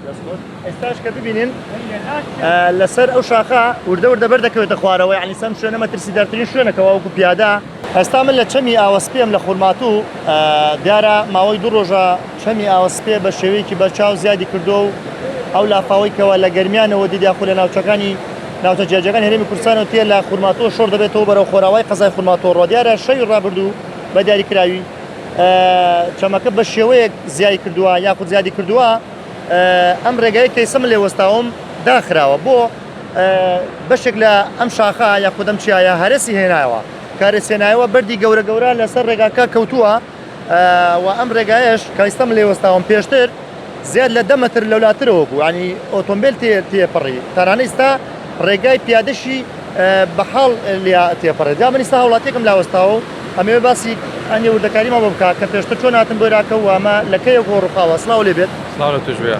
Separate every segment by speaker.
Speaker 1: ئێستاش کە ببینین لەسەر ئەو شاخە وردە وردە بەردەکەوێتە خوارەوە یعنی سەم شوێنە مەترسیدارترین شوێنەکەەوە وەکو پیادە ئێستا من لە چەمی ئاوەسپێم لە خورماتوو دیارە ماوەی دوو ڕۆژە چەمی ئاوەسپێ بە شێوەیەکی بەرچاو زیادی کردووە و ئەو لافاوەی کەوا لە گەرمیانەوە دێت یاخود لە ناوچەکانی ناوچە جیاجیاکانی هەرێمی کوردستانەوە تێ لە خورماتووە شۆڕ دەبێتەوە بەرەو خۆراوای قەزای خورماتووە ڕۆ دیارە شەوی ڕابردوو بە دیاریکراوی چەمەکە بە شێوەیەک زیای کردووە یاخود زیادی کردووە ئەم ڕێگای کە ئێستا من لێ وەستاوم داخراوە بۆ بەشێک لە ئەم شاخە یاخود ئەم چیایە هەرەسی هێنایەوە کە هەرەس هێنایەوە بەردی گەورە گەورە لەسەر ڕێگاکە کەوتووە و ئەم ڕێگایەش کە ئیستا من لێ وەستاوم پێشتر زیاد لە دە مەتر لەولاترەوە بوو ینی ئۆتۆمبیل تێ تێپەڕی تەنانە ئیستا ڕێگای پیادەشی بە حاڵ لیا تێپەڕێت جا من ئیستا هاوڵاتیەکم لاوەستاوە و ئەمەوێ باسی ئەنێ وردەکاریمان بۆ بکا کە پێشتر چۆن هاتن بۆ ئێراکە و ئەمە لە کەیەوە ڕووخاوە سڵاو لێ بێت. سڵاو لە توش بێ.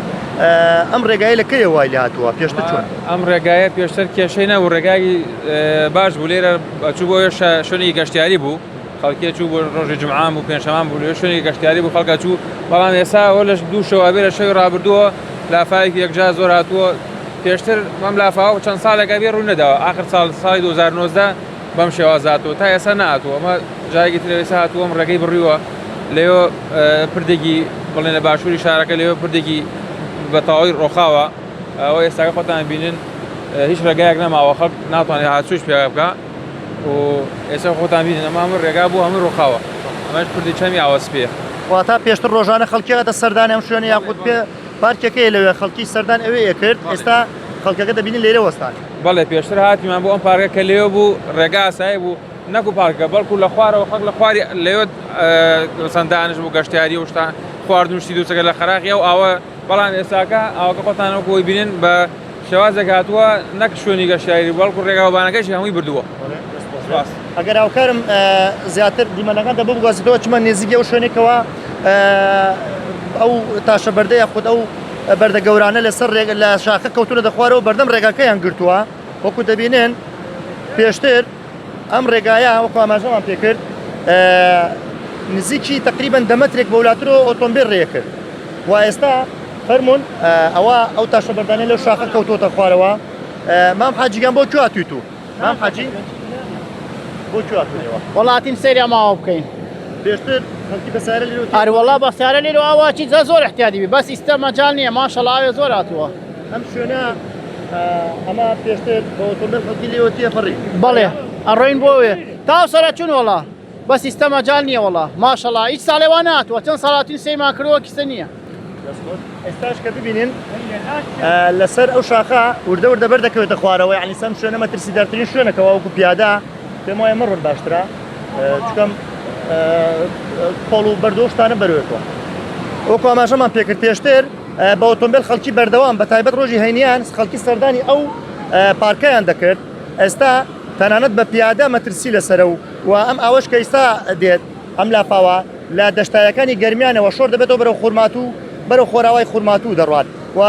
Speaker 1: ئەم ڕێگایە لە کەیەوە وای لێ هاتووە پێشتر چۆن؟
Speaker 2: ئەم ڕێگایە پێشتر کێشەی نەبوو ڕێگای باش بوو لێرە ئەچوو بۆ شوێنی گەشتیاری بوو خەڵکی چوو بۆ ڕۆژی جمعان بوو پێنجشەمان بوو لێ شوێنی گەشتیاری بوو خەڵکە چوو بەڵام ئێستا ئەوە لە دوو شەوە بێ لە شەوی ڕابردووە لافاوێکی یەکجار زۆر هاتووە پێشتر بەم لافاوە چەند ساڵێکە بێ ڕووی نەداوە ئاخر ساڵ ساڵی 2019 بەم شێوازە هاتووە تا ئێستا نەهاتووە ئەمە جارێکی تر ئێستا هاتووە ئەم ڕێگەی بڕیوە لەوێ پردێکی بڵێن لە باشووری شارەکە لەوێ پردێکی بە تەواوی ڕۆخاوە ئەوە ئێستاکە خۆتان بینن هیچ ڕێگایەک نەماوە خەڵک ناتوانێت هاتووش پێ بکە و ئێستا خۆتان بینن ئەمە هەموو ڕێگا بوو هەموو ڕووخاوە ئەمەش پردی چەمی ئاوەسپیە.
Speaker 1: واتا پێشتر ڕۆژانە خەڵکی هاتە سەردانی ئەم شوێنە یاخود پێ پارکێکەیە لەوێ خەڵکی سەردان ئەوێ ئەکرد ئێستا خەڵکەکە دەبینین لێرە وەستان.
Speaker 2: بەڵێ پێشتر هاتیمان بۆ ئەم پارکە کە لەوێ بوو ڕێگا ئاسایی بوو نەکو پارکە بەڵکو لە خوارەوە خەڵک لە خواری لەوێ مەسەن دانش بوو گەشتیاری و شتان خواردن و شتی دووچەکە لە قەراغی ئەو ئاوە بەڵام ئێستاکە ئاوەکە خۆتان وەکو ئەوەی بینن بە شێوازێک هاتووە نەک شوێنی گەشتیاری بەڵکو ڕێگاوبانەکەشی هەمووی بردووە.
Speaker 1: سپاس. ئەگەر هاوکارم زیاتر دیمەنەکان دەبوو بگوازیتەوە چمە نێزیکی ئەو شوێنێکەوە ئەو تاشە بەردە یاخود ئەو بەردە گەورانە لەسەر ڕێگە لە شاخە کەوتونە دەخوارەوە بەردەم ڕێگاکەیان گرتووە وەکو دەبینن پێشتر ئەم ڕێگایە وەکو ئاماژەمان پێکرد نزیکی تقریبا دەمەترێک بەولاترەوە ئۆتۆمبیل ڕێکرد و ئێستا فەرمونون ئەوە ئەو تاشە بەردانەی لەو شاخە کەوتۆتە خوارەوە مام حاجیگان بۆ کوێ هاتوویت و مام حاجی بۆ کوێ هاتوونەوە
Speaker 3: وڵاتیم سەیری ئەم ئاوە بکەین
Speaker 1: پێشتر خەڵکی بە سارە لێرەوە
Speaker 3: ئەر وەڵا بە سارە لێرەوە ئاوا چی جا زۆر احتیادی بی بەس ئیستا مەجال نییە ماشەڵا ئاوێ زۆر هاتووە
Speaker 1: ئەم شوێنە ئەمە پێشتر بە ئۆتۆمبێل خەڵکی لێوە تێپەڕی
Speaker 3: بەڵێ ئەڕۆین بۆ وێ تاو سەرە چون وەڵا بەس ئیستا مەجال نییە وەڵا ماشەڵا هیچ ساڵێ وا نهاتووە چەند ساڵاتین سەیرمان کردووە کیسە نییە
Speaker 1: ئێستاش کە ببینین لەسەر ئەو شاخە وردە وردە بەردەکەوێتە خوارەوە یعنی سەم شوێنە مەترسیدارترین شوێنەکەەوە وەکو پیادا پێم وایە مەڕۆن باشترە چکەم کۆڵ و بەردۆشتانە بەروێتەوە وەکو ئاماژەمان پێکرد پێشتر بە ئۆتۆمبیل خەڵکی بەردەوام بە تایبەت ڕۆژی هەینیان خەڵکی سەردانی ئەو پارکەیان دەکرد ئێستا تەنانەت بە پیادە مەترسی لەسەرە و و ئەم ئاوەش کە ئیستا دێت ئەم لافاوە لە دەشتایەکانی گەرمیانەوە شۆر دەبێتەوە بەرەو خورماتوو بەرەو خۆراوای خورماتوو دەڕوات و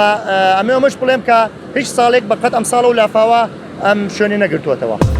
Speaker 1: ئەمێ ئەمەش بڵێم کە هیچ ساڵێک بەقەت ئەم ساڵە و لافاوە ئەم شوێنی نەگرتووەتەوە.